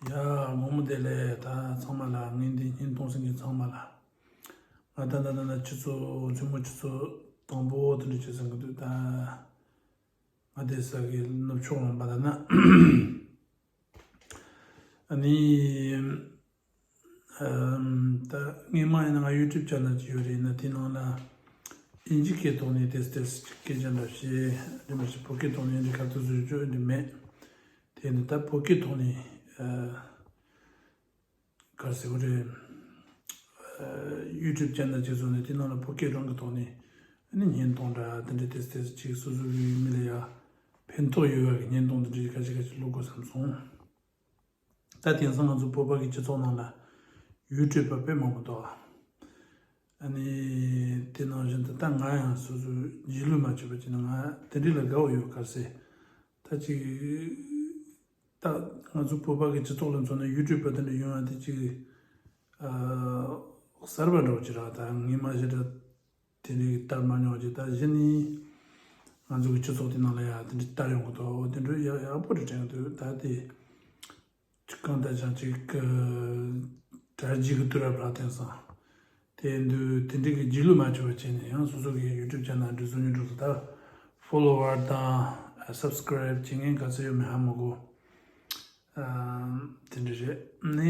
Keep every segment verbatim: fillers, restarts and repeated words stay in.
ཡ། དགོང་མོ་བདེ་ལེགས། ད་ཚང་མ་ལ། ངས་འདི་བརྙན་གཏོང་སྲིད་མཁན་ཚང་མ་ལ། ང་ད་ད་ད་ད་ཆུ་ཚོད་མཚན་མོ་ཆུ་ཚོད་དང་པོ་དེ་འདྲ་བྱེད་ཟིན་གི་འདུག་ད་ང་བསྡད་ས་གི་ནུབ་ཕྱོགས་ལུང་པ་ད་ན། ཨ་ནི། ཨམ། ད་སྔོན་མ་ཡིན་ན་ང་ཡུ་ཊུབ་ཅེ་ནལ་ཅིག་ཡོད་རེད། ཡིན་ན་དེ་ནང་ལ་ཨིན་ཇི་སྐད་ཐོག་ནས་ཏོག་ཙམ་ཏོག་ཙམ་སྐད་ཆ་འདྲ་བཤད། དེ་མ་གཞི་བོད་སྐད་ཐོག་ནས་འདི་ག་ཚོད་བཟོ་རྒྱུ་འདི་མེད། དེ་ནི་ད་བོད་སྐད་ཐོག་ནས་ཨ། ག་རེ་ཟེར་དགོས་རེད། ཨ། ཡུ་ཊུབ་ཅེ་ནལ་ཅིག་བཟོས་ནས་དེ་ནང་ལ་བོད་སྐད་རང་གི་ཐོག་ནས་ཨ་ནི་བརྙན་ཐུང་འདྲ་དེ་འདྲ་ཏོག་ཙམ་ཏོག་ཙམ་ཅིག་སོ་སོ་གི་མི་ལ་ཡ་ཕན་ཐོགས་ཡོད་པ་གི་བརྙན་ཐུང་དེ་འདྲ་ཁ་ཤས་ཁ་ཤས་བླུག་དགོས་བསམ་སོང་། ད་དེང་སང་ང་ཚོ་བོད་པ་གི་སྤྱི་ཚོགས་ནང་ལ་ཡུ་ཊུབ་པ་དཔེ་མང་པོ་འདུག་ཨ་ནི་དེ་ནང་བཞིན་དུ་ད་ང་ཡང་སོ་སོའི་རྗེས་ལུས་མ་བྱས་པ་བྱས་ན་ང་དེ་འདྲ་ལ་དགའ་བོ་ཡོད། ག་རེ་ཟེར། ད་ཅིག་ད་ང་ཚོ་བོད་པ་གི་སྤྱི་ཚོགས་ལ་མཚོན་ན་ཡུ་ཊུབ་པ་དེ་འདྲ་ཡོང་ཡ་དེ་ཅིག་ཨ། གསར་པ་འདྲ་བོ་ཅིག་རེད། ད་ངས་མ་གཞི་འདྲ་དེ་འདྲའི་ལྟར་མ་མྱོང་བ་ཅིག་ད་གཞི་ནས་ང་ཚོ་གི་སྤྱི་ཚོགས་དེ་ནང་ལ་ཡ་དེ་འདྲའི་ལྟར་ཡོང་གི་འདུག་དེ་འདྲ་ཡག་ཡག་པོ་རེད་དྲན་གི་འདུག་ད་དེ་གང་ལྟར་ཀྱང་ཅིག་གི་དྲ་རྒྱའི་གི་དུས་རབས་ལ་བརྟེན་སོང་། དེ་འདུག་དེ་འདྲའི་གི་རྗེས་ལུས་མ་བྱས་པ་བྱས་ནས་ཡང་སོ་སོ་གི་ཡུ་ཊུབ་ཅེ་ནལ་འདྲ་བཟོ་མྱོང་འགྲོ་ད་ཕོ་ལོ་ཝར་དང་སབ་སི་ཀ་རེབ་བྱེད་མཁན་ག་ཚོད་ཡོད་མེད་ཧ་མ་གོ། ཨ། དེ་འདྲ་རེད་ནི།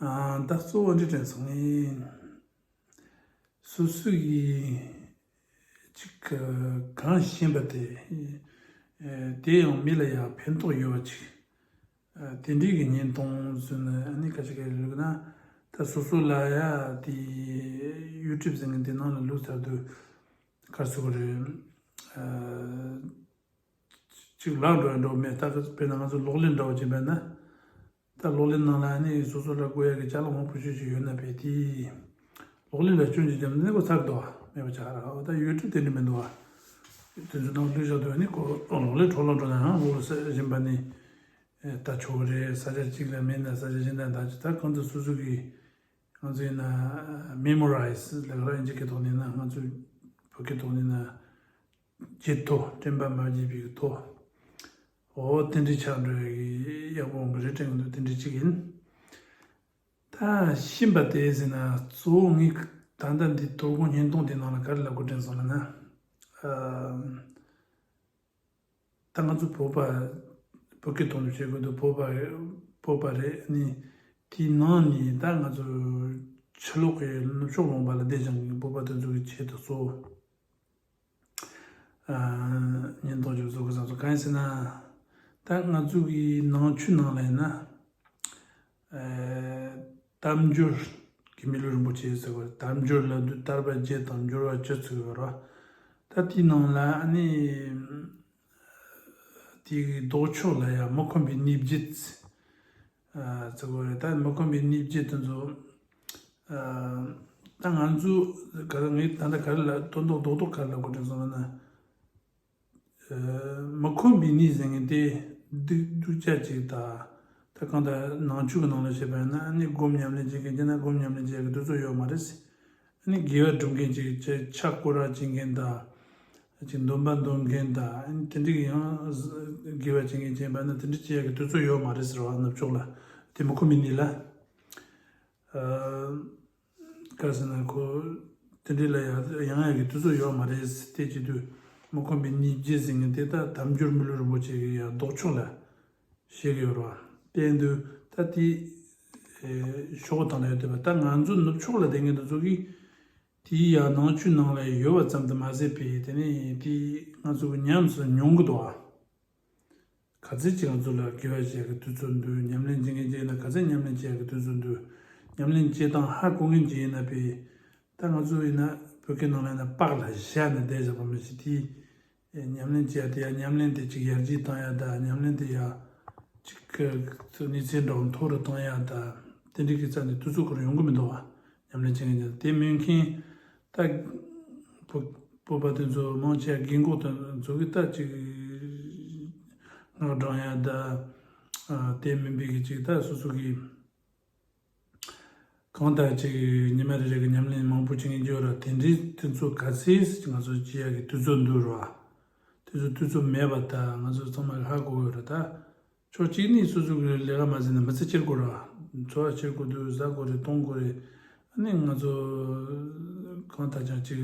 ཨ། ད་གཙོ་བོ་འདི་དྲན་སོང་ངས། སོ་སོ་ཡིས་ཅིག་གང་ཤེས་པ་དེ། ཨ། དེ་ཡང་མི་ལ་ཡང་ཕན་ཐོགས་ཡོད་པ་ཅིག་ཨ། དེ་འདྲའི་གི་བརྙན་ཐུང་བཟོས་ན་ཨ་ནི་ཁ་ཤས་ཁ་ཤས་ལུགས་ན་ད་སོ་སོ་ལ་ཡ་དེ་ཡུ་ཊུབ་ཟེར་མཁན་དེ་ནང་ལ་ལུགས་ཚར་དུས་ག་རེ་ཟེར་དགོས་རེད། ཨ། ཅིག་ལག་འགྲོ་ཡ་འགྲོ་མེད། ད་དཔེར་ན་ང་ཚོ་གློག་ཀླད་འདྲ་བོ་ཅིག་མེད་ན། ད་གློག་ཀླད་ནང་ལ་ནི་སོ་སོ་ལ་དགོས་ཡ་གི་ཅ་ལག་མང་པོ་ཞིག་ཞིག་ཡོད་ན་བས་དེ། གློག་ཀླད་ལ་སྐྱོན་ཅིག་བརྒྱབ་ན་ནི་ཁོ་ཚར་འདུག་བ། མེད་པ་ཆགས་ར། འོ་ད་ཡུ་ཊུབ་དེ་འདྲ་མི་འདུག་བ། དེ་ཚོ་ནང་བླུགས་བཞག་འདུག་བ། ནི་ཁོ་གློག་ཀླད་འཕྲོ་བརླག་འགྲོ་ན་ཡང་གློག་ཀླད་གསར་བཞིན་པ་ནི་ད་ཆོག་གི་རེད། ས་ཆ་གཅིག་ལ་མེད་ན་ས་ཆ་གཞན་དང་ད་ཅི་ད་གང་དུ་སོ་སོ་གི་ང་ཚོ་ཡིན་ན་མེ་མོ་རའི་ཛི་ལབ་ར། ཨིན་ཇི་སྐད་ཐོག་ནས་ན་ང་ཚོ་བོད་སྐད་ཐོག་ནས་ན། བརྗེད་ཐོ། དྲན་པ་མ་བརྗེད་པའི་ཐོ། འོ་དེ་འདྲའི་ཆགས་འགྲོ་ཡག་པོ་འོང་གི་རེད་དྲན་གི་འདུག་དེ་འདྲའི་གཅིག་ཡིན། ད་ཤེས་པ་དེ་ཟེར་ན་གཙོ་བོ་ངས་ད་ལྟ་འདི་དོ་དགོང་བརྙན་ཐུང་དེ་ནང་ལ་ག་རེ་ལབ་དགོས་དྲན་སོང་ལབ་ན། ཨ། ད་ང་ཚོ་བོད་པ། བོད་སྐད་ཐོག་ནས་བཤད་དགོས་འདུག་བོད་པ། བོད་པ་རེད། ནི་དེའི་ནང་ནས་ད་ང་ཚོ་ཕྱི་ལོགས་ཀྱི་ནུབ་ཕྱོགས་ལུང་པ་ལ་བསྡད་ཀྱང་བོད་པ་དེ་ཚོ་གི་ཆེད་དུ་གཙོ་བོ། ཨ། བརྙན་ཐུང་ཅིག་བཟོ་དགོས་བསམ་སོང་། གང་ཡིན་ཟེར་ན། ད་ང་ཚོ་གི་ནང་ཆོས་ནང་ལ་ཡིན་ན། ཨ། དལ་འབྱོར་གྱི་མི་ལུས་རིན་པོ་ཆེ་ཟེར་བ་རེད། དལ་འབྱོར་ལ་དུས་དལ་བ་བརྒྱད་དང་འབྱོར་བ་བཅུ་ཚུད་ཡོད་རེད། ད་དེའི་ནང་ལ་ཨ་ནི་དེའི་ལྡོག་ཕྱོགས་ལ་ཡང་མི་ཁོམ་པའི་གནས་བརྒྱད། ཨ། ཟེར་བ་རེད། ད་མི་ཁོམ་པའི་གནས་བརྒྱད་དེ་ཚོ། ཨ། ད་ང་ཚོ་ག་རེ་ངས་ད་ལྟ་ག་རེ་ལ་དོན་དག་རྡོག་རྡོག་ག་རེ་ལབ་དགོས་དྲན་སོང་ལབ་ན། ཨ། མི་ཁོམ་པའི་གནས་ཟེར་མཁན་དེ་སྡུག་སྡུག་ཅག་ཅིག་དང་། ད་གང་ལྟར་ནང་ཆོས་ཀྱི་ནང་ལ་བཤད་པ་ཡིན་ན་ཨ་ནི་སྒོམ་ཉམས་ལེན་བྱེད་མཁན་བྱས་ན་སྒོམ་ཉམས་ལེན་བྱེད་ཡག་གི་དུས་ཚོད་ཡོད་མ་རེད། ཨ་ནི་དགེ་བ་སྒྲུབ་མཁན་ཅིག་ཅིག་ཕྱག་སྐོར་ར་བྱེད་མཁན་དང་། ཅིག་འདོན་པ་འདོན་མཁན་དང་ཨ་ནི་དེ་འདྲ་གི་ཡང་དགེ་བ་བྱེད་མཁན་བྱས་པ་ན་དེ་འདྲ་བྱེད་ཡག་གི་དུས་ཚོད་ཡོད་མ་རེད་ཟེར་བ། ནུབ་ཕྱོགས་ལ་དེ་མི་ཁོམ་པའི་གནས་ལ། ཨ། ག་རེ་ཟེར་ན་ཁོ་དེ་འདྲ་ལ་ཡང་ཡང་ཡག་གི་དུས་ཚོད་ཡོད་མ་རེད། དེ་བྱེད་དུས་མི་ཁོམ་པའི་གནས་བརྒྱད་ཟེར་མཁན་དེ་ད་དལ་འབྱོར་མི་ལུས་རིན་པོ་ཆེ་གི་ཡང་ལྡོག་ཕྱོགས་ལ་བཤད་ཀྱི་ཡོད་རེད་བ། དཔེ་འདུག་ད་དེ་ཨེ་ཤོག་བུ་དང་ལ་ཡོད་དེ་བ། ད་ང་ཚོ་ནུབ་ཕྱོགས་ལ་བསྡད་མཁན་དེ་ཚོ་གིས་དེའི་ཡང་ནང་ཆོས་ནང་ལ་ཡོད་པ་ཙམ་དུ་མ་ཟད་པའི་དེ་ནས་དེ་ང་ཚོ་གིས་ཉམས་སུ་མྱོང་གི་འདུག་ཨ། ག་ཚད་ཅིག་ང་ཚོ་ལ་དགེ་བ་བྱེད་ཀྱི་དུས་ཚོད་འདུག་ཉམས་ལེན་བྱེད་མཁན་ཅིག་ཡིན་ན་ག་ཚད་ཉམས་ལེན་བྱེད་ཀྱི་དུས་ཚོད་འདུག་ཉམས་ལེན་བྱེད་སྟངས་ཧ་གོ་མཁན་ཅིག་ཡིན་ན་བས། ད་ང་ཚོ་ཡིན་ན་བོད་སྐད་ནང་ལ་ཡིན་ན་པགས་ལ་བཞག་ནས་བསྡད་བཞག་པ་མི་ཞིག་དེས། ཉམས་ལེན་བྱེད་ཡ་དེ་ཡ་ཉམས་ལེན་དེ་ཅིག་ཡར་རྒྱས་བཏང་ཡ་ད་ཉམས་ལེན་དེ་ཡ་ཅིག་གི་གནས་ཚད་འདྲ་བོ་མཐོ་རུ་བཏང་ཡ་ད་དེ་འདྲ་གི་རྩ་ནས་དུས་ཚོད་ཁོ་རང་ཡོང་གི་མི་འདུག་བ། ཉམས་ལེན་བྱེད་མཁན་ཅིག་དེ་མིན་མཁན་ད་བོད་བོད་པ་དེ་ཚོ་མང་ཆེ་བ་རྒན་གོག་དེ་ཚོ་གི་ད་ཅིག་སྔགས་བགྲང་ཡ་ད་དེ་མིན་པའི་གི་ཅིག་ད་སོ་སོ་གི་གང་ལྟར་ཅིག་ཉི་མ་རེ་རེ་གི་ཉམས་ལེན་མང་པོ་བྱེད་མཁན་ཅིག་ཡོད་ར། དེ་འདྲའི་དེ་ཚོ་ག་ཚད་ང་ཚོ་བྱེད་ཡ་གི་དུས་ཚོད་འདུག་ར། དེ་ཚོ་དུས་ཚོད་མེད་པ་ད་ང་ཚོ་ཚང་མ་གི་ཧ་གོ་གི་ཡོད་ར། ད་ ཕྱོགས་གཅིག་ནས་སོ་སོ་གི་ལས་ཀ་མ་ཟིན་ན་མི་ཚེ་སྐྱེལ་དགོས་ར། འཚོ་བ་སྐྱེལ་དགོས་དུས་ཟ་དགོས་རེད། གཏོང་དགོས་རེད། ཨ་ནི་ང་ཚོ་གང་ལྟར་ཀྱང་ཅིག་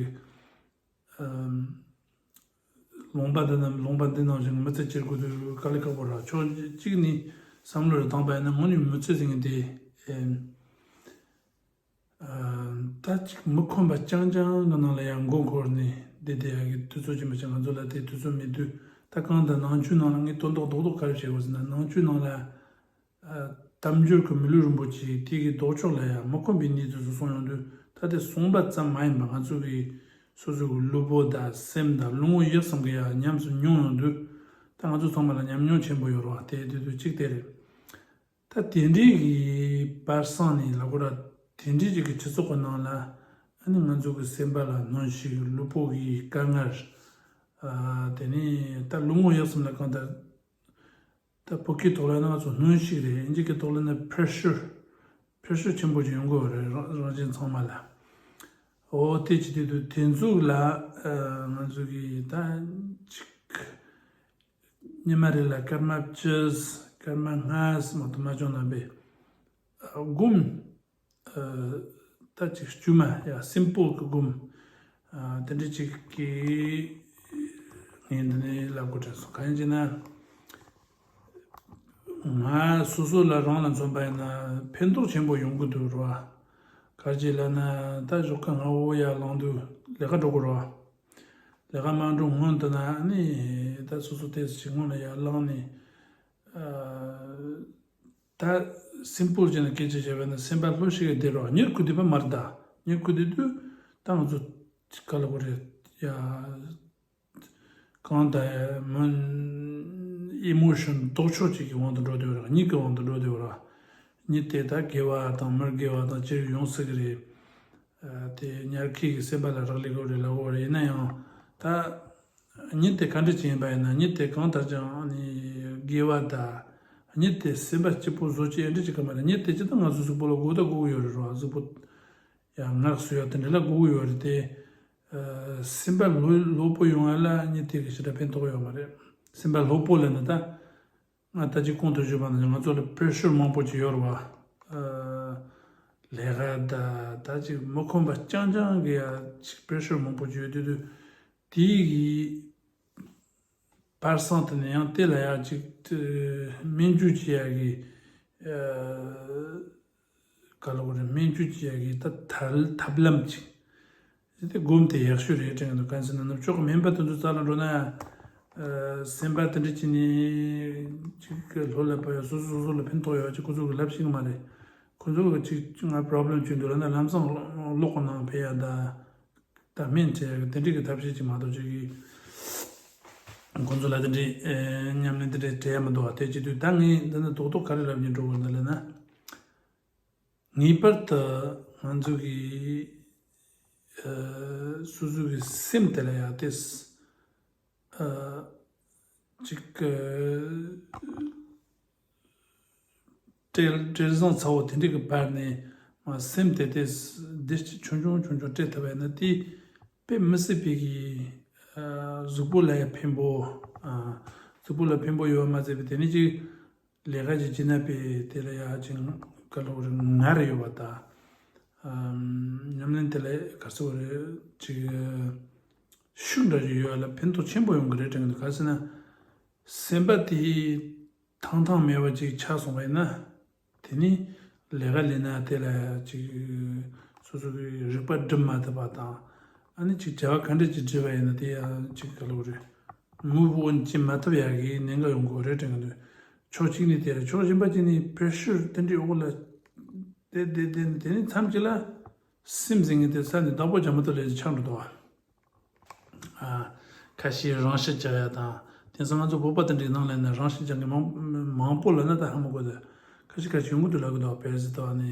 ཨམ། ལུང་པ་འདི་ནང་ལུང་པ་འདི་ནང་བཞིན་མི་ཚེ་སྐྱེལ་དགོས་དུས་དཀའ་ལས་ཁག་པོ་ར། ཕྱོགས་གཅིག་ནས་བསམ་བློ་རེ་བཏང་པ་ཡིན་ན་དངོས་གནས་མི་ཚེ་ཟིན་གི་དེ། ཨམ། ད་ཅིག་མི་ཁོམ་པ་རྐྱང་རྐྱང་གི་ནང་ལ་ཡང་མགོ་འཁོར་ནས་བསྡད་བསྡད་ཡག་གི་དུས་ཚོད་ཅིག་མི་ཆགས། ང་ཚོ་ལ་དེ་དུས་ཚོད་མེད་དུས། ད་གང་ལྟར་ནང་ཆོས་ནང་ལ་ངས་དོན་དག་རྡོག་རྡོག་ག་རེ་བྱེད་དགོས་ཟེར་ན། ནང་ཆོས་ནང་ལ་དལ་འབྱོར་གྱི་མི་ལུས་རིན་པོ་ཆེ་དེ་གི་ལྡོག་ཕྱོགས་ལ་ཡང་མི་ཁོམ་པའི་གནས་ཚུལ་ཚོ་གསུངས་ཡོང་དུས། ད་དེ་གསུངས་པ་ཙམ་མ་ཡིན་པར་ང་ཚོ་གི་སོ་སོ་གི་ལུས་པོ་དང་སེམས་དང་ལུས་ངག་ཡིད་གསུམ་གི་ཡང་ཉམས་སུ་མྱོང་ཡོང་དུས། ད་ང་ཚོ་ཚང་མ་ལ་ཉམས་མྱོང་ཆེན་པོ་ཡོད་རེད་བ། དེ་དེ་དུས་གཅིག་དེ་རེད། ད་དེ་འདྲའི་གི་པར་སང་ནས་ལབ་དགོས་ར། དེ་འདྲའི་གི་སྤྱི་ཚོགས་ཀྱི་ནང་ལ་ཨ་ནི་ང་ཚོ་གི་སེམས་པ་ལ་གནོན་ཤུགས། ལུས་པོ་གི་དཀའ་ངལ། ཨ། དེ་ནས་ད་ལུས་ངག་ཡིད་གསུམ་ལ་གང་ལྟར། ད་བོད་སྐད་ཐོག་ལ་ན་ང་ཚོ་གནོན་ཤུགས་རེད། ཨིན་ཇི་སྐད་ཐོག་ལ་ན་pressure pressure ཆེན་པོ་ཅིག་ཡོང་གི་ཡོད་རེད། རང་རང་བཞིན་ཚང་མ་ལ། འོ་དེ་བྱེད་དུས་དུས་དེ་ཚོ་ལ་ཨ། ང་ཚོ་གི་ད་ཅིག་ཉི་མ་རེ་ལ་སྐར་མ་བཅུ། སྐར་མ་ལྔ་མ་གཏོགས་མ་བྱུང་ན་པས། སྒོམ། ད་ཅིག་དཀྱུས་མ་ཡ་simple གི་སྒོམ། དེ་འདྲ་ཅིག་གི་ངས་འདི་ནས་ལབ་དགོས་དྲན་སོང་། གང་ཡིན་ཟེར་ན། ང་སོ་སོ་ལ་རང་ལ་མཚོན་པ་ཡིན་ན་ཕན་ཐོགས་ཆེན་པོ་ཡོང་གི་འདུག་ར། ག་རེ་ལབ་ན། ད་ཞོགས་ཀ་སྔ་པོ་ཡར་ལངས་དུས་ལས་ཀ་འགྲོ་དགོས་ར། ལས་ཀ་མ་འགྲོ་སྔོན་དུ་ན་ནི་ད་སོ་སོ་ཏོག་ཙམ་ཞིག་སྔོན་ལ་ཡར་ལངས་ནས། ཨ། ད་simple བྱས་ནས་སྐད་ཆ་བཤད་པ་ན་སེམས་པ་ལྷོད་ཤིག་གི་བསྡད་རོགས། གཉིད་ཁུག་བསྡད་པ་མ་རེད། ད་གཉིད་ཁུག་བསྡད་དུས་ད་ང་ཚོ་ག་ལབ་དགོས་རེད་ཡ། གང་ལྟར་མི་emotion ལྡོག་ཕྱོགས་གཅིག་གི་དབང་དུ་འགྲོ་བསྡད་ཡོད་རེད། གཉིད་ཀྱི་དབང་དུ་འགྲོ་བསྡད་ཡོད་རེད། གཉིད་དེ་ད་དགེ་བ་དང་མི་དགེ་བ་དང་ཅི་ཡོང་སྲིད་གི་རེད། དེ་ཉར་མཁན་གྱི་སེམས་པ་ལ་རག་ལས་དགོས་རེད་ལབ་དགོས་རེད། ཡིན་ན་ཡང་ད་གཉིད་དེ་ག་འདྲ་ཅིག་ཡིན་པ་ཡིན་ན། གཉིད་དེ་གང་ལྟར་ཀྱང་ནི་དགེ་བ་དང་། གཉིད་དེ་སེམས་པ་སྐྱིད་པོ་བཟོ་བྱེད་འདྲ་ཅིག་ག་མ་རེད། གཉིད་དེ་ཅི་ལྟར་ང་ཚོ་གཟུགས་པོ་ལ་དགོས་ད་དགོས་ཀྱི་ཡོད་རེད་རོ། གཟུགས་པོ་ཡང་ངལ་གསོ་ཡག་དེ་འདྲ་ལ་དགོས་ཀྱི་ཡོད་རེད་དེ། སེམས་པ་ལྷོད་ལྷོད་པོ་ཡོང་ཡ་ལ་གཉིད་དེ་གི་ཞེ་དྲག་ཕན་ཐོགས་ཡོད་མ་རེད། སེམས་པ་ལྷོད་པོ་ལབ་ན་ད། ང་ད་ཅི་གོང་དུ་ཞུས་པ་ནང་བཞིན་ང་ཚོ་ལ་pressure མང་པོ་ཅིག་ཡོད་རེད་བ། ཨ། ལས་ཀ་ད་ད་ཅིག་མི་ཁོམ་པ་རྐྱང་རྐྱང་གི་ཡ་ཅིག་pressure མང་པོ་ཅིག་ཡོད་དུས་དུས། དེའི་གི་པར་སང་དེ་ནས་ཡང་དེ་ལ་ཡ་ཅིག་སྨན་བཅོས་བྱེད་ཡ་གི། ཨ། ག་ལབ་དགོས་རེད། སྨན་བཅོས་བྱེད་ཡ་གི་ད་ཐབས་ཐབས་ལམ་ཅིག་དེ་སྒོམ་དེ་ཡག་ཤོས་རེད་དྲན་གི་འདུག་གང་ཟེར་ན་ནུབ་ཕྱོགས་ཀྱི་སྨན་པ་དེ་ཚོ་རྩ་ལ་འགྲོ་ན་ཡང་། ཨ། སེམས་པ་དེ་འདྲ་བྱས་ནས་ཅིག་གི་ལྷོད་ལ་བབས་ཡ། སོ་སོ་སོ་སོ་ལ་ཕན་ཐོགས་ཡོད་ཅིག་ཁོ་ཚོ་གི་ལབ་ཤེས་གི་མ་རེད། ཁོ་ཚོ་གི་ཅིག་ང་problem བྱུང་འདུག་ལབ་ན་ལམ་སང་གློག་གི་ནང་ཕེབས་ཡ་ད། ད་སྨན་སྤྲད་ཡ་གི་དེ་འདྲ་གི་ཐབས་ཤེས་ཅིག་མ་གཏོགས་ཅིག་གི་ཁོ་ཚོ་ལ་དེ་འདྲའི་ཨེ་ཉམས་ལེན་དེ་འདྲའི་སྤྲད་ཡ་མི་འདུག་བ། དེ་བྱེད་དུས་ད་ངས་འདི་ནི་རྡོག་རྡོག་ག་རེ་ལབ་སྙིང་འདོད་འདུག་ལབ་ན། ངེས་པར་དུ་ང་ཚོ་གི་ཨ་སོ་སོ་གི་སེམས་དེ་ལ་ཡ་ཏོག་ཙམ་ཨ་ཅིག་གི་བྲེལ་བྲེལ་ཟིང་ཚ་བོ་དེ་འདྲ་གི་བར་ནས་མ་སེམས་དེ་ཏོག་ཙམ་བདེ་སྐྱིད་ཆུང་ཆུང་ཆུང་ཆུང་སྤྲད་ཐུབ་པ་ཡིན་ན། དེ་དཔེ་མི་སྲིད་པའི་གི་ཨ་གཟུགས་པོ་ལ་ཡ་ཕན་པོ། ཨ་གཟུགས་པོ་ལ་ཕན་པོ་ཡོད་པ་མ་ཟད་པའི་དེ་ནས་ཅིག་ལས་ཀ་ཅིག་བྱེད་ན་པས་དེ་ལ་ཡ་ཅིག་ག་ལབ་དགོས་རེད། ངར་ཡོད་པ་དང་། ཨམ། ཉམས་ལེན་དེ་ལ་ག་རེ་ཟེར་དགོས་རེད། ཅིག་ཤུགས་འདྲ་ཅིག་ཡོད་ལ་ཕན་ཐོགས་ཆེན་པོ་ཡོང་གི་རེད་དྲན་གི་འདུག་ག་རེ་ཟེར་ན། སེམས་པ་དེ་ཐང་ཐང་མེད་པ་ཅིག་ཆགས་སོང་བ་ཡིན་ན། དེ་ནི་ལས་ཀ་ལས་ན་དེ་ལ་ཅིག་སོ་སོ་གི་རིག་པ་སྒྲིམ་མ་ཐུབ་པ་དང་། ཨ་ནི་ཅིག་བྱ་བ་ག་འདྲ་ཅིག་བསྒྲུབས་པ་ཡིན་ན་དེ་ཡང་ཅིག་ག་ལབ་དགོས་རེད། move on བྱེད་མ་ཐུབ་ཡག་གི་གནད་འགག་ཡོང་གི་རེད་དྲན་གི་འདུག་ཕྱོགས་གཅིག་ནས་དེ་རེད། ཕྱོགས་གཞན་པ་གཅིག་ནས་pressure དེ་འདྲའི་འོག་ལ་བསྡད་བསྡད་བསྡད་ནས་དེ་ནས་མཚམས་གཅིག་ལ་སེམས་ཟེར་མཁན་དེ་ས་ནས་བདག་པོ་རྒྱག་མ་ཐུབ་ལས་ཆགས་འགྲོ་འདུག་བ། ཨ། ཁ་ཤས་རང་ཤི་རྒྱག་ཡ་དང་། དེང་སང་ང་ཚོ་བོད་པ་དེ་འདྲའི་ནང་ལ་ནི་རང་ཤི་རྒྱག་མཁན་མང་མང་པོ་ལབ་ན་ད་ཧ་མ་གོ་ད། ཁ་ཤས་ཁ་ཤས་ཡོང་གི་འདུག་ལབ་གི་འདུག་དཔེར་ཟེར་ད་ནི་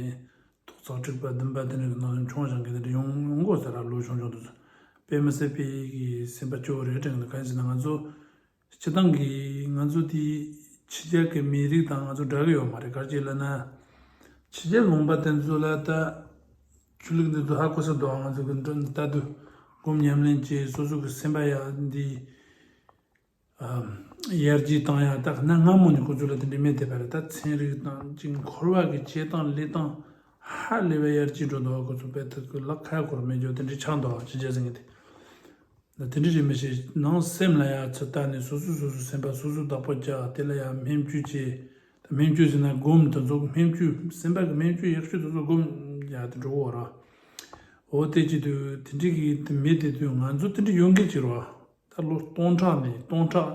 ཐོག་བརྩེགས་དྲུག་པ་བདུན་པ་དེ་འདྲ་གི་ནང་མཆོང་བཞག་མཁན་དེ་འདྲ་ཡོང་ཡོང་གོ་ས་ར། ལོ་ཆུང་ཆུང་དུས་སུ་དཔེ་མི་སྲིད་པའི་གི་སེམས་པ་སྐྱོ་བོ་རེད་དྲན་གི་འདུག་གང་ཡིན་ཟེར་ན་ང་ཚོ་སྤྱི་བཏང་གི་ང་ཚོ་དེ་ཕྱི་རྒྱལ་གི་མི་རིགས་དང་ང་ཚོ་འདྲ་གི་ཡོད་མ་རེད། ག་རེ་ལབ་ན། ཕྱི་རྒྱལ་ལུང་པ་དེ་ཚོ་ལ་ད་ཆོས་ལུགས་འདི་ཚོ་ཧ་གོ་ས་འདུག་ང་ཚོ་གི་འདི་ལྟ་དུས་སྒོམ་ཉམས་ལེན་བྱས་སོ་སོ་གི་སེམས་པ་ཡ་འདི། ཨམ། ཡར་རྒྱས་བཏང་ཡ། ད་གནའ་སྔ་མོ་ནས་ཁོ་ཚོ་ལ་དེ་འདྲའི་མེད་དེ། བར་ད་ཚན་རིག་དང་ཅིག་འཁོར་བ་གི་བྱེད་སྟངས་ལས་སྟངས་ཧ་ལས་པའི་ཡར་རྒྱས་འགྲོ་འདུག་ཁོ་ཚོ་དཔེ་དེ་གི་ལག་ཁ་སྐོར་མེད་རྒྱུ་དེ་འདྲའི་ཆགས་འདུག་ཅི་བྱ་ཟིན་གི་དེ། ད་དེ་འདྲ་རེད་མི་ཤེས། ནང་སེམས་ལ་ཡ་ཚུར་ལྟ་ནས་སོ་སོས་སོ་སོའི་སེམས་པ་སོ་སོས་བདག་པོ་རྒྱག་དེ་ལ་ཡ་སྨན་བཅོས་བྱེད། ད་སྨན་བཅོས་ཟེར་ན་སྒོམ་དེ་ཚོ་སྨན་བཅོས་སེམས་པ་གི་སྨན་བཅོས་ཡག་ཤོས་དེ་ཚོ་སྒོམ་ཡ་དེ་འགྲོ་གི་ཡོད་ར། འོ་དེ་བྱེད་དུས་དེ་འདྲ་གི་དེ་མེད་དེ་དུས་ང་ཚོ་དེ་འདྲ་ཡོང་གི་ཅིག་ར། ད་ལོ་སྟོང་ཕྲག་ནས་སྟོང་ཕྲག་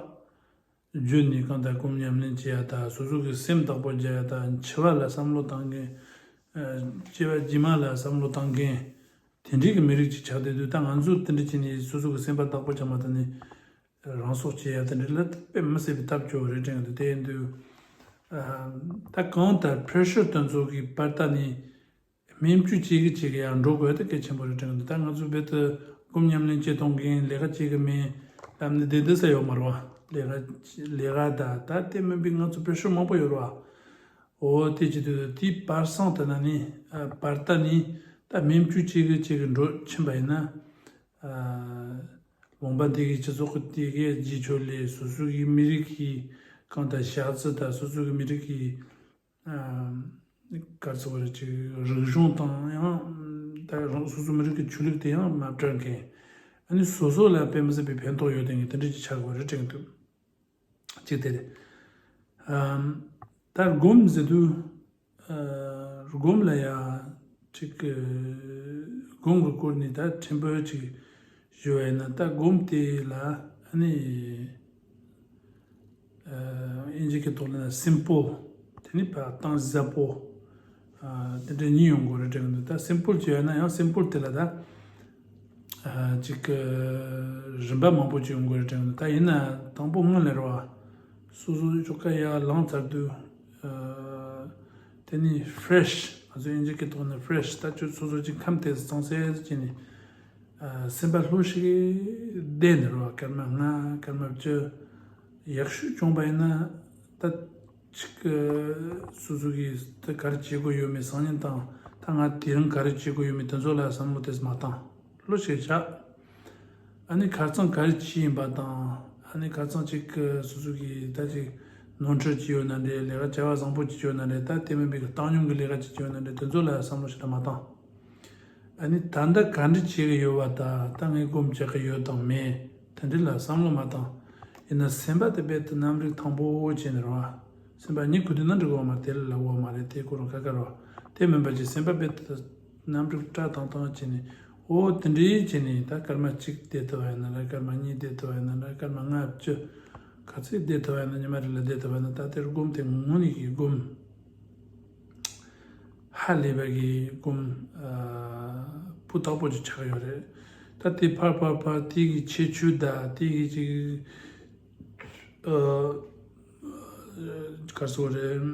བརྒྱུད་ནས་གང་ལྟར་སྒོམ་ཉམས་ལེན་བྱེད་ཡ་ད་སོ་སོ་གི་སེམས་བདག་པོ་རྒྱག་ཡ་ད་འཆི་བ་ལ་བསམ་བློ་བཏང་མཁན། ཨ། སྐྱེ་བ་རྗེས་མ་ལ་བསམ་བློ་བཏང་མཁན། དེ་འདྲའི་གི་མི་རིགས་ཅིག་ཆགས་བསྡད་དུས། ད་ང་ཚོ་དེ་འདྲ་བྱས་ནས་སོ་སོ་གི་སེམས་པ་བདག་པོ་བྱས་མ་ཐུབ་ནས་རང་སྲོག་བཅད་ཡ་དེ་འདྲ་ལ་དཔེ་མི་སྲིད་པའི་ཐབས་སྐྱོ་བོ་རེད་དྲན་གི་འདུག་དེ་ཡིན་དུས། ཨ། ད་གང་ལྟར་pressure་དེ་ཚོ་གི་བར་ད་ནས་སྨན་བཅོས་བྱེད་གི་བྱེད་གི་ཡང་འགྲོ་དགོས་ད་གལ་ཆེན་པོ་རེད་དྲན་གི་འདུག་ད་ང་ཚོ་རྦད་དེ་སྒོམ་ཉམས་ལེན་བྱེད་གཏོང་མཁན་ལས་ཀ་བྱེད་གི་མེད་ལབ་ནས་བསྡད་བསྡད་ས་ཡོད་མ་རེད་བ། ལས་ཀ་ལས་ཀ་ད་ད་དེ་མིན་པའི་ང་ཚོ་pressure་མང་པོ་ཡོད་རེད་བ། འོ་དེ་བྱེད་དུས་དེའི་བར་སང་དེ་ན་ནི། ཨ། བར་ད་ནི་ད་སྨན་བཅོས་བྱེད་གི་བྱེད་གི་འགྲོ་ཕྱིན་པ་ཡིན་ན། ཨ། ལུང་པ་འདི་གི་སྤྱི་ཚོགས་ཀྱི་དེ་གའི་རྗེས་ཕྱོགས་ལས་སོ་སོ་གི་མི་རིགས་ཀྱི་གང་ལྟར་ཞག་རྩི་དང་སོ་སོ་གི་མི་རིགས་ཀྱི། ཨ། ག་རེ་ཟེར་བ་རེད། ཅིག་རིག་གཞུང་དང་ཡང་ད་རང་སོ་སོ་མི་རིགས་ཀྱི་ཆོས་ལུགས་དེ་ཡང་མ་བཀྲལ་མཁན། ཨ་ནི་སོ་སོ་ལ་དཔེ་མི་སྲིད་པའི་ཕན་ཐོགས་ཡོད་དེ་ངས་དེ་འདྲ་ཅིག་ཆགས་དགོས་རེད་དྲན་གི་འདུག་གཅིག་དེ་རེད། ཨམ། ད་སྒོམ་ཟེར་དུས། ཨ། སྒོམ་ལ་ཡ་ཅིག་གི་སྒོམ་གི་སྐོར་ནས་ད་ཕྲན་བུ་ཅིག་ཞུ་བ་ཡིན་ན། ད་སྒོམ་དེ་ལ་ཨ་ནི། ཨ། ཨིན་ཇི་སྐད་ཐོག་ལ་ན་simple། དེ་ནི་ཕར་གཏིང་ཟབ་པོ། ཨ། དེ་འདྲ་གཉིས་ཡོང་དགོས་རེད་དྲན་གི་འདུག་ད་simple་ཅིག་ཡོད་ན་ཡང་simple་དེ་ལ་ད། ཨ། ཅིག་གི་རིམ་པ་མང་པོ་ཅིག་ཡོང་དགོས་རེད་དྲན་གི་འདུག་ད་ཡིན་ན་དང་པོ་སྔོན་ལ་རེད་བ། སོ་སོ་ཅོག་ཀ་ཡར་ལངས་ཚར་དུས། ཨ། དེ་ནི་fresh། ང་ཚོ་ཨིན་ཇི་སྐད་ཐོག་ནས་fresh། ད་ཁྱོད་སོ་སོ་ཅིག་ཁམས་དེ་གཙང་སེལ་བྱས་ནས། ཨ། སེམས་པ་ལྷོད་ཤིག་བསྡད་ནས་རེད་བ། སྐར་མ་ལྔ་སྐར་མ་བཅུ་ཡག་ཤོས་བྱུང་པ་ཡིན་ན། ད་ཅིག་གི་སོ་སོ་གིས་ད་ག་རེ་བྱེད་དགོས་ཡོད་མེད། སང་ཉིན་དང་ད་ང་དེ་རིང་ག་རེ་བྱེད་དགོས་ཡོད་མེད་དེ་ཚོ་ལ་བསམ་བློ་དེ་མ་བཏང་། ལྷོད་ཤིག་བཞག་ཨ་ནི་ཁ་རྩང་ག་རེ་བྱས་ཡིན་པ་དང་། ཨ་ནི་ཁ་རྩང་ཅིག་གི་སོ་སོ་གིས་ད་ཅིག་ནོར་འཁྲུལ་ཅིག་ཡོད་ན་འདྲ། ལས་ཀ་བྱ་བ་བཟང་པོ་ཅིག་ཡོད་ན་འདྲ། ད་དེ་མིན་པའི་གི་བཏང་སྙོམས་ཀྱི་ལས་ཀ་ཅིག་ཡོད་ན་འདྲ། དེ་ཚོ་ལ་བསམ་བློ་ཞེ་དྲག་མ་བཏང་། ཨ་ནི་ད་ལྟ་ག་འདྲ་བྱེད་ཀྱི་ཡོད་པ་དང་། ད་ངས་སྒོམ་རྒྱག་གི་ཡོད་དང་མེད་དེ་འདྲ་ལ་བསམ་བློ་མ་བཏང་། ཡིན་ན་སེམས་པ་དེ་རྦད་དེ་རྣམ་རིག་དང་པོ་བྱས་ནས་རེད་བ། སེམས་པ་གཉིད་ཁུག་དུས་ན་འགྲིག་གི་ཡོད་མ་རེད། དེ་ལ་ལབ་ཡོད་མ་རེད། དེ་ཁོ་རང་ཁ་ཁ་རེད་བ། དེ་མིན་པ་ཅིག་སེམས་པ་རྦད་དེ་རྣམ་རིག་བཀྲ་ཐང་ཐང་བྱས་ནས། འོ་དེ་འདྲའི་བྱས་ནས་ད་སྐར་མ་གཅིག་བསྡད་ཐུབ་པ་ཡིན་ན་འདྲ། སྐར་མ་གཉིས་བསྡད་ཐུབ་པ་ཡིན་ན་འདྲ། སྐར་མ་ལྔ་བཅུ་ག་ཚོད་བསྡད་ཐུབ་པ་ཡིན་ན། ཉི་མ་རེ་ལ་བསྡད་ཐུབ་པ་ཡིན་ན། ད་དེར་སྒོམ་དེ་དངོས་གནས་ཀྱི་སྒོམ། ཧ་ལས་པ་གི་སྒོམ། ཨ། སྤུས་དག་པོ་ཅིག་ཆགས་ཡོད་རེད། ད་དེ་ཕར་ཕར་ཕར་དེ་གི་ཁྱད་ཆོས་དང་དེ་གི་ཅིག་ཨ། ག་རེ་ཟེར་དགོས་རེད།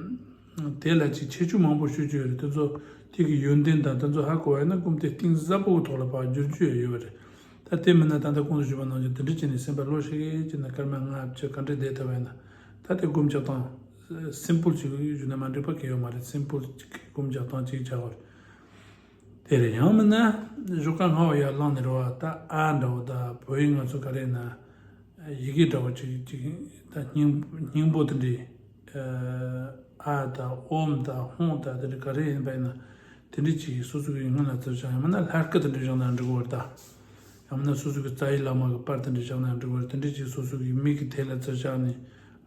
དེ་ལ་ཅིག་ཁྱད་ཆོས་མང་པོ་ཤོད་ཀྱི་ཡོད་རེད། དེ་ཚོ་དེ་གི་ཡོན་ཏན་དང་དེ་ཚོ་ཧ་གོ་བ་ཡིན་ན་སྒོམ་དེ་གཏིང་ཟབ་པོ་གི་ཐོག་ལ་ཕར་བསྒྱུར་རྒྱུ་ཡོད་རེད། ད་དེ་མིན་ན་ད་ལྟ་གོང་དུ་ཞུས་པ་ནང་བཞིན་དེ་འདྲ་བྱས་ནས་སེམས་པ་ལྷོད་ཤིག་བྱས་ན་སྐར་མ་ལྔ་བཅུ་ག་འདྲས་བསྡད་ཐུབ་པ་ཡིན་ན། ད་དེ་སྒོམ་རྒྱག་སྟངས་simple་ཅིག་ཞུས་ན་མ་འགྲིག་པ་གང་ཡང་ཡོད་མ་རེད། simple་ཅིག་སྒོམ་རྒྱག་སྟངས་ཅིག་བྱ་དགོས་རེད། དེ་རེད། ཡང་མིན་ན་གཞོགས་ཁ་སྔ་བ་ཡར་ལངས་ནས་རེད་བ། ད་ཨ་འདྲ་བོ་ད་བོད་ཡིག་ང་ཚོ་ག་རེ་ཡིན་ན་ཡི་གེ་འདྲ་བོ་ཅིག་ཅིག་ད་སྙིང་སྙིང་པོ་དེ་འདྲའི། ཨ་དང་ཨོམ་དང་ཧོང་དང་དེ་འདྲ་ག་རེ་ཡིན་པ་ཡིན་ན། དེ་འདྲ་ཅིག་སོ་སོ་གི་སྔོན་ལ་བཙིར་བཞག་ཡང་མིན་ན་ལྷ་སྐུ་དེ་འདྲ་བཞག་ན་འགྲིག་གི་རེད་ད། ཡང་མིན་ན་སོ་སོ་གི་རྩ་བའི་བླ་མ་གི་པར་དེ་འདྲ་བཞག་ན་འགྲིག་གི་རེད། དེ་འདྲ་ཅིག་སོ་སོ་གི་མིག་གི་ཐད་ལ་བཙིར་བཞག་ནས།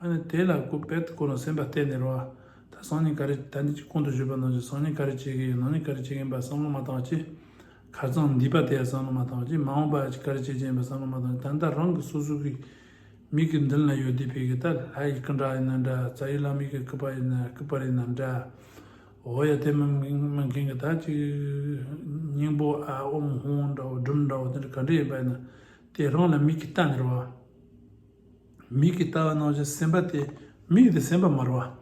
ཨ་ནི་དེ་ལ་ཁོ་རྦད་དེ་ཁོ་རང་སེམས་པ་གཏད་ནས་རེད་བ། ད་སང་ཉིན་ག་རེ། ད་ནི་ཅིག་གོང་དུ་ཞུས་པ་ནང་བཞིན་སང་ཉིན་ག་རེ་བྱེད་ཀྱི་ཡིན། གནངས་ཉིན་ག་རེ་བྱེད་ཀྱི་ཡིན་པ་བསམ་བློ་མ་བཏང་བ་ཅིག་ཁ་རྩང་འདས་པ་དེ་བསམ་བློ་མ་བཏང་བ་ཅིག་མ་འོངས་པ་ཅིག་ག་རེ་བྱེད་ཀྱི་ཡིན་པ་བསམ་བློ་མ་བཏང་བ་ཅིག་ད་ལྟ་རང་གི་སོ་སོ་གི་མིག་གི་མདུན་ལ་ཡོད་བསྡད་པའི་གི་ད་ལྷ་ཡི་སྐུ་འདྲ་ཡིན་ན་འདྲ། རྩ་བའི་བླ་མའི་གི་སྐུ་པར་ཡིན་ན་སྐུ་པར་ཡིན་ན་འདྲ། འོ་ཡ། དེ་མིན་མིན་མཁན་གི་ད་ཅིག་སྙིང་པོ་ཨ་ཨོམ་ཧོང་འདྲ་བོ་སྒྲུབ་འདྲ་བོ་དེ་འདྲ་ག་འདྲ་ཡིན་པ་ཡིན་ན་དེ་རང་ལ་མིག་གིས་ལྟ་ནི་རེད་བ། མིག་གིས་ལྟ་བ་ནང་བཞིན་སེམས་པ་དེ། མིག་དེ་སེམས་པ་མ་རེད་བ།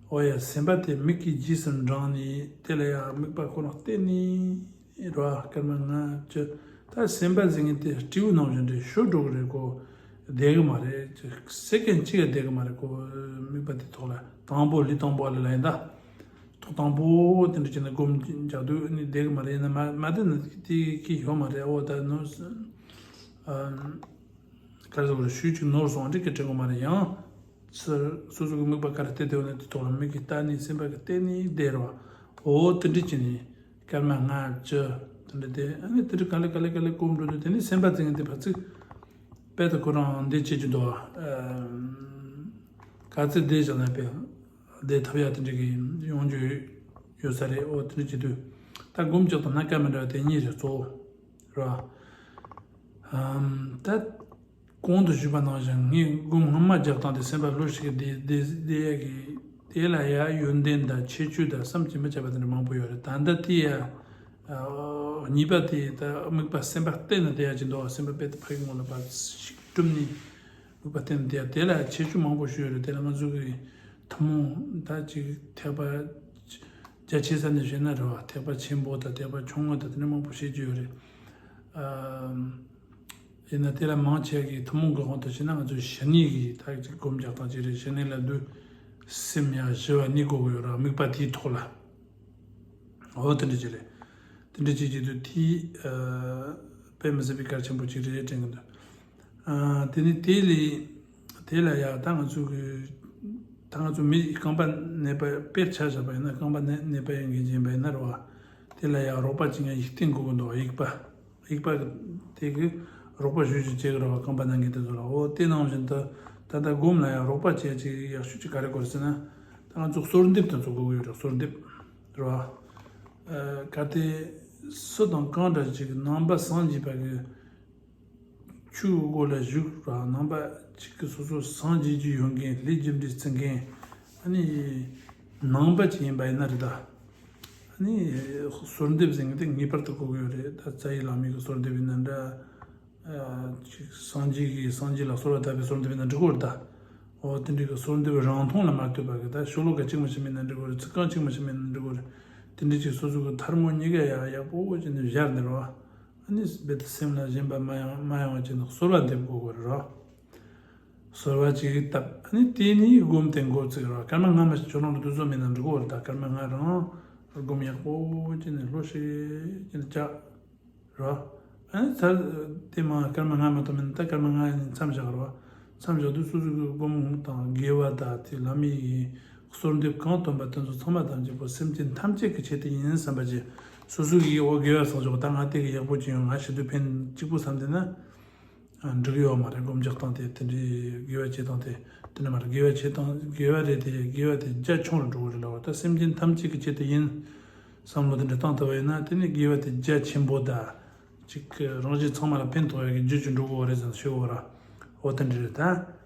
འོ་ཡ། སེམས་པ་དེ་མིག་གི་རྗེས་སུ་འབྲངས་ནས་དེ་ལ་ཡང་དམིགས་པ་ཁོ་རང་གཏད་ནས་རེད་བ། སྐར་མ་ལྔ་བཅུ། ད་སེམས་པ་ཟེར་མཁན་དེ་སྤྲེའུ་ནང་བཞིན་རེད། ཤོར་འགྲོ་གི་རེད། ཁོ་བསྡད་གི་མ་རེད། སེ་ཀན་གཅིག་ཡང་བསྡད་གི་མ་རེད། ཁོ་དམིགས་པ་དེ་ཐོག་ལ་དང་པོ་ལས་དང་པོ་ལ་ལ་ཡིན་ད། ཐོག་དང་པོ་དེ་འདྲ་བྱས་ན་སྒོམ་རྒྱག་དུས་ནི་བསྡད་གི་མ་རེད། ཡིན་ན་མ་མ་བསྡད་ན་དེ་གི་ཡོད་མ་རེད། འོ་ད་ནོ། ཨ། ག་རེ་ཟེར་དགོས་རེད། ཤུགས་ཅིག་ནོར་སོང་འགྲིག་གི་དྲན་གི་མ་རེད། ཡང་ཚུར་སོ་སོ་གི་དམིགས་པ་ག་རེ་གཏད་དེ་ཡོད་ན་དེ་ཐོག་ལ་མིག་གིས་བལྟས་ནས་སེམས་པ་གིས་གཏད་ནས་བསྡད་རོགས། འོ་དེ་འདྲ་བྱས་ནས་སྐར་མ་ལྔ་བཅུ་དེ་འདྲ་དེ། ཨ་ནི་དེ་འདྲ་ག་ལེ་ག་ལེ་ག་ལེ་སྒོམ་འགྲོ་དུས་དེ་ནས་སེམས་པ་བཙལ་མཁན་དེ་ཕར་ཚུར་དཔེ་ད་ཁོ་རང་འདི་བྱེད་ཀྱི་འདུག་ཨ། ག་ཚོད་བསྡད་བཞག་ན་དཔེ་བསྡད་ཐུབ་ཡ་དེ་འདྲ་གི་ཡོང་རྒྱུ་ཡོད་ས་རེད། འོ་དེ་འདྲ་བྱེད་དུས་ད་སྒོམ་རྒྱག་སྟངས་སྣ་ཁ་མི་འདྲ་བ་དེ་གཉིས་རེད། གཙོ་བོ་རེད་བ། ཨམ། ད་གོང་དུ་ཞུས་པ་ནང་བཞིན་ངས་སྒོམ་སྔོན་མ་རྒྱག་སྟངས་དེ་སེམས་པ་ལྷོད་ཤིག་གི་བསྡད་བསྡད་བསྡད་ཡ་གི་དེ་ལ་ཡ་ཡོན་ཏན་དང་ཁྱད་ཆོས་དང་བསམ་གྱིས་མི་ཁྱབ་པ་དེ་འདྲ་མང་པོ་ཡོད་རེད། ད་ལྟ་དེ་ཡ། ཨ། གཉིས་པ་དེ་ད་དམིགས་པ་སེམས་པ་གཏད་ནས་བསྡད་ཡ་ཅིག་འདུག་སེམས་པ་དཔེ་དེ་ཕ་གི་ངོ་ལ་ཕར་ཞིག་གྲུབ་ནས་དམིགས་པ་གཏད་ནས་བསྡད་ཡ་དེ་ལ་ཁྱད་ཆོས་མང་པོ་ཞིག་ཡོད་རེད། དེ་ལ་ང་ཚོ་གི་ཐུན་མོང་ད་ཅིག་ཐེག་པ་རྒྱ་ཆེ་ས་ནས་བཤད་ན་རེད་བ། ཐེག་པ་ཆེན་པོ་དང་ཐེག་པ་ཆུང་ངུ་དང་དེ་འདྲ་མང་པོ་བཤད་རྒྱུ་ཡོད་རེད། ཨ། ཡིན་ན་དེ་ལ་མང་ཆེ་བ་གི་ཐུན་མོང་གི་དབང་དུ་བྱས་ན་ང་ཚོ་ཞི་གནས་ཀྱི་ད་ཅིག་སྒོམ་རྒྱག་སྟངས་ཅིག་རེད། ཞི་གནས་ལབ་དུས་སེམས་ཡང་ཞི་བ་གཉིས་དགོས་ཀྱི་ཡོད་རེད། དམིགས་པ་དེའི་ཐོག་ལ། འོ་དེ་འདྲ་ཅིག་རེད། དེ་འདྲ་ཅིག་བྱེད་དུས་དེ། ཨ། དཔེ་མི་སྲིད་པའི་གལ་ཆེན་པོ་ཅིག་རེད་དྲན་གྱི་འདུག་ཨ། དེ་ནི་དེ་ལས་དེ་ལ་ཡང་ད་ང་ཚོ་གི་ད་ང་ཚོ་མི་རྐང་པ་ནད་པ་དཔེར་ཆ་བཞག་པ་ཡིན་ན། རྐང་པ་ནད་ནད་པ་ཡིན་མཁན་ཅིག་ཡིན་པ་ཡིན་ན་རེད་བ། དེ་ལ་ཡང་རོགས་པ་ཅིག་ཡང་དབྱུག་རྟེན་དགོས་ཀྱི་འདུག་དབྱུག་པ། དབྱུག་པ་དེ་གིས་རོགས་པ་ཞུ་ཞུ་བྱེད་ཀྱི་རེད་བ། རྐང་པ་ན་མཁན་དེ་ཚོ་ལ། འོ་དེ་ནང་བཞིན་དུ་ད་ལྟ་སྒོམ་ལ་ཡང་རོགས་པ་བྱེད་ཅིག་ཡག་ཤོས་ཅིག་ག་རེ་དགོས་ཟེར་ན། ད་ང་ཚོ་གསོལ་འདེབས་དེ་ཚོ་དགོས་ཀྱི་ཡོད་རེད། གསོལ་འདེབས་རེད་བ། ཨ། གལ་ཏེ་སུ་དང་གང་འདྲ་ཅིག་ནང་པ་སངས་རྒྱས་པ་གི་ཆོས་སྒོ་ལ་ཞུགས་ར། ནང་པ་གཅིག་གི་སོ་སོ་སངས་རྒྱས་ཀྱི་ཡོད་མཁན། ལས་རྒྱུ་འབྲས་བརྩི་མཁན། ཨ་ནི་ནང་པ་ཅིག་ཡིན་པ་ཡིན་ན་རེད་ད། ཨ་ནི་གསོལ་འདེབས་ཟེར་མཁན་དེ་ངེས་པར་དུ་དགོས་ཀྱི་ཡོད་རེད། ད་རྩ་བའི་བླ་མའི་གི་གསོལ་འདེབས་ཡིན་ན་འདྲ། ཨ། ཅིག་སངས་རྒྱས་ཀྱི་སངས་རྒྱས་ལ་གསོལ་བ་བཏབ་པའི་གསོལ་འདེབས་ཡིན་ན་འགྲིག་གི་རེད་ད། འོ་དེ་འདྲའི་གི་གསོལ་འདེབས་རང་མཐོང་ལ་མ་ལྟོས་པ་གི་ད་ཤོ་ལོ་ཀ་གཅིག་མ་ཞིག་མིན་ན་འགྲིག་གི་རེད། ཚིག་རྐང་གཅིག་མ་ཞིག་མིན་ན་འགྲིག་གི་རེད། དེ་འདྲའི་ཅིག་སོ་སོ་གི་ཐལ་མོ་གཉིས་ཀ་ཡང་ཡག་པོ་བྱས་ནས་སྦྱར་ནས་རོ། ཨ་ནི་རྦད་དེ་སེམས་ལ་ཞེན་པ་མ་ཡོང་མ་ཡོང་བ་བྱས་ནས་གསོལ་བ་འདེབས་དགོས་ཀྱི་རེད་རོ། གསོལ་བ་ཅིག་བཏབ། ཨ་ནི་དེ་ནས་སྒོམ་དེ་འགོ་བཙུགས་རོ། སྐར་མ་ལྔ་མ་ཞིག་ཁྱོད་རང་ལ་དུས་ཚོད་མེད་ན་འགྲིག་གི་རེད་ད། སྐར་མ་ལྔ་རང་སྒོམ་ཡག་པོ་བྱས་ནས་ལྷོད་ཤིག་བྱས་ནས་བཅག་རོ། ཨ་ནི་ཚར་དེ་མ་སྐར་མ་ལྔ་མ་གཏོགས་མེད་ན། ད་སྐར་མ་ལྔ་ནས་མཚམས་བཞག་རོ། མཚམས་བཞག་དུས་སོ་སོ་གི་སྒོམ་དང་དགེ་བ་དང་དེ་བླ་མའི་གསོལ་འདེབས་གང་བཏོན་པ་དེ་ཚོ་ཚང་མ་ཐམས་ཅད་པོ་སེམས་ཅན་ཐམས་ཅད་ཀྱི་ཆེད་དུ་ཡིན་བསམ་པ་བྱས། སོ་སོ་གི་འོ་དགེ་བ་བསགས་ཆོག་ད་ང་དེ་གི་ཡག་པོ་བྱས་ཡོང་། ང་ཞི་དུས་ཕན་གཅིག་པུ་བསམ་བསྡད་ན། ཨ། འགྲིག་ཡོད་མ་རེད། སྒོམ་རྒྱག་སྟངས་དེ་དེ་འདྲའི་དགེ་བ་བྱེད་སྟངས་དེ་དེ་འདྲ་མ་རེད། དགེ་བ་བྱེད་སྟངས་དགེ་བ་རེད་དེ། དགེ་བ་དེ་རྒྱ་ཆུང་རུ་འགྲོ་གི་རེད་ལབ་པ། ད་སེམས་ཅན་ཐམས་ཅད་ཀྱི་ཆེད་དུ་ཡིན་བསམ་བློ་དེ་འདྲ་བཏང་ཐུབ་པ་ཡིན་ན། དེ་ནི་དགེ་བ་དེ་རྒྱ་ཆེན་པོ་དང་ཅིག་རང་གཞན་ཚང་མ་ལ་ཕན་ཐོགས་ཡག་གི་རྒྱུ་ཅིག་འགྲོ་གི་ཡོད་རེད་ཟེར་ནས་ཤོད་གི་ཡོད་ར། འོ་དེ་འདྲ་རེད་ད།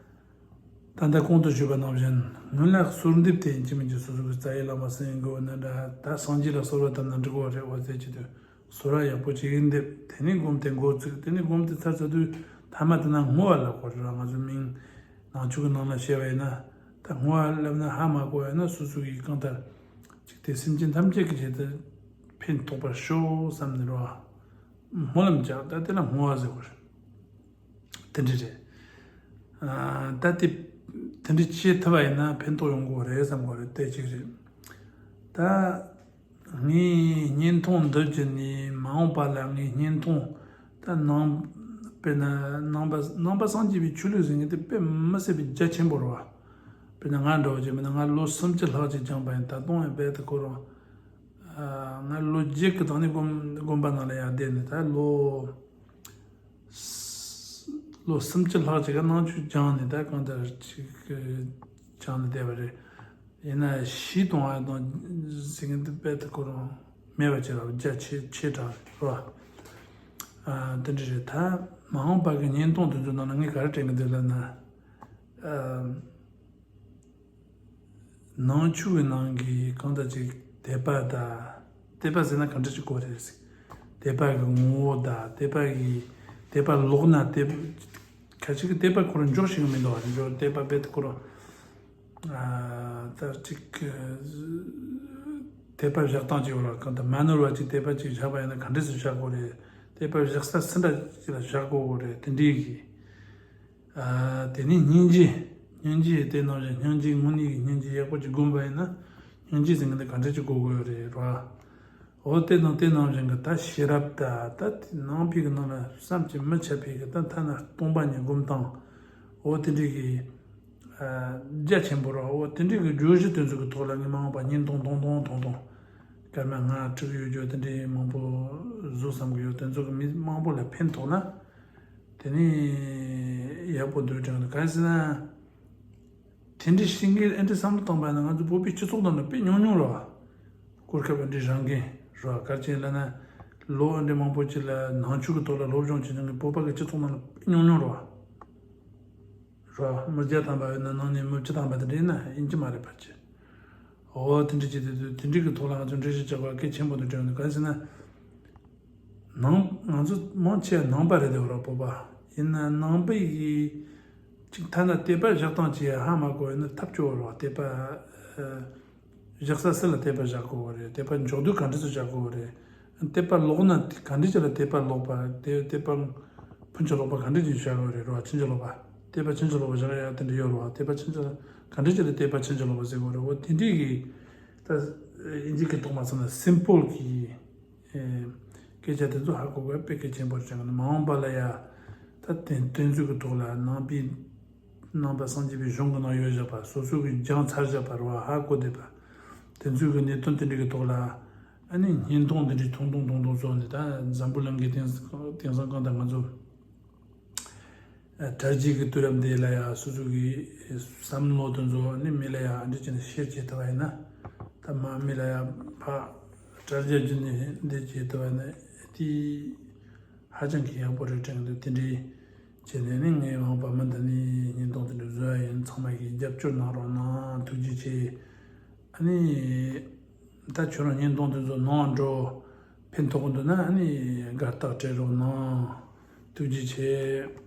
ད་ལྟ་གོང་དུ་ཞུས་པ་ནང་བཞིན་སྔོན་ལ་གསོལ་འདེབས་དེ་ཡིན་གཅིག་མིན་གཅིག་སོ་སོ་གི་རྩ་བའི་བླ་མ་སེང་གེ་འོ་ན་འདྲ། ད་སངས་རྒྱས་ལ་གསོལ་བ་བཏབ་ན་འགྲིག་གི་རེད། འོ་ཟེར་གྱི་དུས། གསོལ་བ་ཡག་པོ་ཅིག་འདེབས། དེ་ནས་སྒོམ་དེ་འགོ་བཙུགས། དེ་ནས་སྒོམ་དེ་ཚར་ཚར་དུས་ཐ་མ་དེ་ན་བསྔོ་བ་ལབ་དགོས་རེད། ང་ཚོ་མིང་ནང་ཆོས་ཀྱི་ནང་ལ་བཤད་པ་ཡིན་ན། ད་བསྔོ་བ་ལབ་ན་ཧ་མ་གོ་ཡ་ན་སོ་སོ་གི་གང་ལྟར་ཅིག་དེ་སེམས་ཅན་ཐམས་ཅད་ཀྱི་ཆེད་དུ་ཕན་ཐོགས་པར་ཤོག་བསམ་ནས་རོ། སྨོན་ལམ་རྒྱག། ད་དེ་ལ་བསྔོ་བ་ཟེར་དགོས་རེད། དེ་འདྲ་རེད། ཨ། ད་དེ་དེ་འདྲ་བྱེད་ཐུབ་པ་ཡིན་ན་ཕན་ཐོགས་ཡོང་གི་རེད་བསམ་གི་རེད། དེ་གཅིག་རེད། ད་ངས་བརྙན་ཐུང་འདི་བརྒྱུད་ནས་མ་འོངས་པ་ལ་ངས་བརྙན་ཐུང་ད་ནང་། དཔེར་ན་ནང་པ་ནང་པ་སངས་རྒྱས་པའི་ཆོས་ལུགས་ཟེར་མཁན་དེ་དཔེ་མི་སྲིད་པའི་རྒྱ་ཆེན་པོ་རེད་བ། དཔེར་ན་ང་འདྲ་བོ་ཅིག་མིན་ན་ང་ལོ་སུམ་ཅུ་ལྷག་ཅིག་སྦྱངས་པ་ཡིན། ད་དུང་ཡང་རྦད་དེ་ཁོ་རང་། ཨ། ང་ལོ་བརྒྱད་ཀྱི་སྟེང་ནས་དགོན་དགོན་པ་ནང་ལ་ཡར་བསྡད་ནས་ད་ལོ། ལོ་སུམ་ཅུ་ལྷག་ཅིག་ག་ནང་ཆོས་སྦྱངས་ནས་ད་གང་ལྟར་ཅིག་སྦྱངས་ནས་བསྡད་པ་རེད། ཡིན་ན་གཞི་གཏོང་བ་དང་ཟེར་མཁན་དེ་རྦད་དེ་ཁོ་རང་མེད་པ་ཅིག་རེད། རྒྱ་ཆེ་ཆེ་དྲགས་རེད་བ། ཨ། དེ་འདྲ་རེད། ད་མ་འོངས་པ་གི་བརྙན་ཐུང་དེ་ཚོའི་ནང་ན་ངས་ག་རེ་དྲན་གི་འདུག་ལབ་ན། ཨ། ནང་ཆོས་ཀྱི་ནང་གི་གང་ལྟར་ཅིག་དད་པ་དང་། དད་པ་ཟེར་ན་ག་འདྲ་ཅིག་གོ་རེད་ཟེར། དད་པ་གི་ངོ་བོ་དང་། དད་པ་གི་དད་པ་ལོག་ན་དད། ཁ་ཅིག་གིས་དད་པ་ཁོ་རང་འཇོག་ཤེས་ཀྱི་མི་འདུག་བ། འཇོག་དད་པ་རྦད་དེ་ཁོ་རང་། ཨ། ད་ཅིག་དད་པ་བཞག་སྟངས་ཅིག་ཡོད་ར། གང་ལྟར་མ་ནོར་བ་ཅིག་དད་པ་ཅིག་བཞག་པ་ཡིན་ན་ག་འདྲ་ཟེར་བཞག་དགོས་རེད། དད་པ་བཞག་ས་སུ་འདྲ་ཅིག་ལ་བཞག་དགོས་རེད། དེ་འདྲའི་གི། ཨ། དེ་ནས་སྙིང་རྗེ། སྙིང་རྗེ་དེ་ནང་བཞིན་སྙིང་རྗེ་དངོས་གནས་ཀྱི་སྙིང་རྗེ་ཡག་པོ་ཅིག་སྒོམ་པ་ཡིན་ན། སྙིང་རྗེ་ཟེར་མཁན་དེ་ག་འདྲ་ཅིག་དགོས་ཀྱི་ཡོད་རེད་ར། འོ་དེ་དང་དེ་ནང་བཞིན་གྱི་ད་ཤེས་རབ་ད་ད་དེ་ནང་པའི་གི་ནང་ལ་བསམ་གྱིས་མི་ཁྱབ་པའི་གི་ད་ཐ་ན་སྟོང་པ་ཉིད་སྒོམ་སྟངས། འོ་དེ་འདྲའི་གི་རྒྱ་ཆེན་པོ་ར། འོ་དེ་འདྲའི་གི་བརྗོད་གཞི་དེ་ཚོ་གི་ཐོག་ལ་ངས་མ་འོངས་པ་བརྙན་ཐུང་ཐུང་ཐུང་ཐུང་ཐུང་སྐར་མ་ལྔ་དྲུག་ཡོད་རྒྱུ་དེ་འདྲའི་མང་པོ་བཟོ་བསམ་གི་ཡོད། དེ་ཚོ་གི་མི་མང་པོ་ལ་ཕན་ཐོགས་ན་དེ་ནི་ཡག་པོ་འདུག་དྲན་གི་འདུག་གང་ཟེར་ན། དེ་འདྲའི་བཤད་མཁན་ཨེ་འདྲའི་བསམ་བློ་བཏང་པ་ཡིན་ན་ང་ཚོ་བོད་པའི་སྤྱི་ཚོགས་ནང་ལ་དཔེ་ཉུང་ཉུང་རེད་བ། གོ་སྐབས་ཨེ་འདྲའི་རག་མཁན་རེད་བ། ག་རེ་བྱས་ལབ་ན། ལོ་ཨེ་འདྲའི་མང་པོ་ཅིག་ལ་ནང་ཆོས་ཀྱི་ཐོག་ལ་སློབ་སྦྱོང་བྱེད་མྱོང་མཁན་བོད་པ་གི་སྤྱི་ཚོགས་ནང་ལ་དཔེ་ཉུང་ཉུང་རེད་བ། རེད་བ། མི་བརྒྱ་ཐམ་པ་ཡོད་ན་ནང་ནས་མི་བཅུ་ཐམ་པ་དེ་འདྲ་ཡིན་ན་ཡིན་གྱི་མ་རེད་ཕལ་ཆེར། འོ་དེ་འདྲ་བྱས་དེ་དེ་འདྲའི་གི་ཐོག་ལ་ང་ཚོ་འགྲེལ་བཤད་རྒྱག་པ་གལ་ཆེན་པོ་འདུག་དྲན་འདུག་གང་ཟེར་ན། ནང་ང་ཚོ་མང་ཆེ་བ་ནང་པ་རེད་དེ་ར། བོད་པ་ཡིན་ན་ནང་པའི་གི་ཅིག་ཐ་ན་དད་པ་བཞག་སྟངས་ཅིག་ཧ་མ་གོ་ཡིན་ན་ཐབས་སྐྱོ་བོ་རེད་བ། དད་པ་ཨ་བཞག་ས་སུ་ལ་དད་པ་བཞག་དགོས་བ་རེད། དད་པ་འཇོག་དུས་ག་འདྲ་ཚོད་བཞག་དགོས་བ་རེད། དད་པ་ལོག་ན་ག་འདྲ་ཅིག་ལ་དད་པ་ལོག་པ་དེ་དད་པ་ཕྱིན་ཅི་ལོག་པ་ག་འདྲ་ཅིག་བཞག་དགོས་རེད་ར། ཕྱིན་ཅི་ལོག་པ་དད་པ་ཕྱིན་ཅི་ལོག་པ་བཞག་ཡ་དེ་འདྲ་ཡོད་ར། དད་པ་ཕྱིན་ཅི་ག་འདྲ་ཅིག་ལ་དད་པ་ཕྱིན་ཅི་ལོག་པ་ཟེར་དགོས་རེད། འོ་དེ་འདྲའི་གི་ད་དབྱིན་ཇི་གི་ཐོག་མ་སོང་ན་སིམ་པལ་གི་སྐད་ཆ་དེ་ཚོ་ཧ་གོ་དགོས་དཔེ་གལ་ཆེན་པོ་རེད་དྲན་གི་འདུག་མ་འོངས་པ་ལ་ཡ་ད་དེ་དེ་ཚོ་གི་ཐོག་ལ་ནང་པའི་ནང་པ་སངས་རྒྱས་པའི་གཞུང་གི་ནང་ཡོད་བཞག་པ་སོ་སོ་གི་སྦྱངས་ཚར་བཞག་པ་རེད་བ། ཧ་གོ་བསྡད་པ་དེ་ཚོ་གི་གནད་དོན་དེ་འདྲ་གི་ཐོག་ལ་ཨ་ནི་བརྙན་ཐུང་དེ་འདྲའི་ཐུང་ཐུང་ཐུང་ཐུང་བཟོས་ནས། ད་འཛམ་བུ་གླིང་གི་དེང་དེང་སང་གང་ལྟར་ང་ཚོ་དྲ་རྒྱའི་གི་དུས་རབས་འདི་ལ་ཡ་སོ་སོ་གི་བསམ་བློ་དེ་ཚོ་ནི་མི་ལ་ཡ་འདི་བྱས་ནས་ཤེར་བྱེད་ཐུབ་པ་ཡིན་ན། ད་མ་མི་ལ་ཡ་ཕ་དྲ་རྒྱ་བརྒྱུད་ནས་འདི་བྱེད་ཐུབ་པ་ཡིན་ན་དེ་ཧ་ཅང་གི་ཡག་པོ་རེད་དྲན་གི་འདུག་དེ་འདྲའི་བྱས་ནས་ནི་ངའི་མ་འོངས་པ་མུ་མཐུད་ནས་བརྙན་ཐུང་དེ་འདྲ་བཟོ་ཡ་ཡིན། ཚང་མ་གིས་རྒྱབ་སྐྱོར་གནང་རོགས་གནང་། ཐུགས་རྗེ་ཆེ། ཨ་ནི། ད་ཁྱོད་རང་བརྙན་ཐུང་དེ་ཚོ་ནང་འགྲོ། ཕན་ཐོགས་འདུག་ན་ཨ་ནི་དགའ་རྟགས་སྤྲད་རོགས་གནང་། ཐུགས་རྗེ་ཆེ།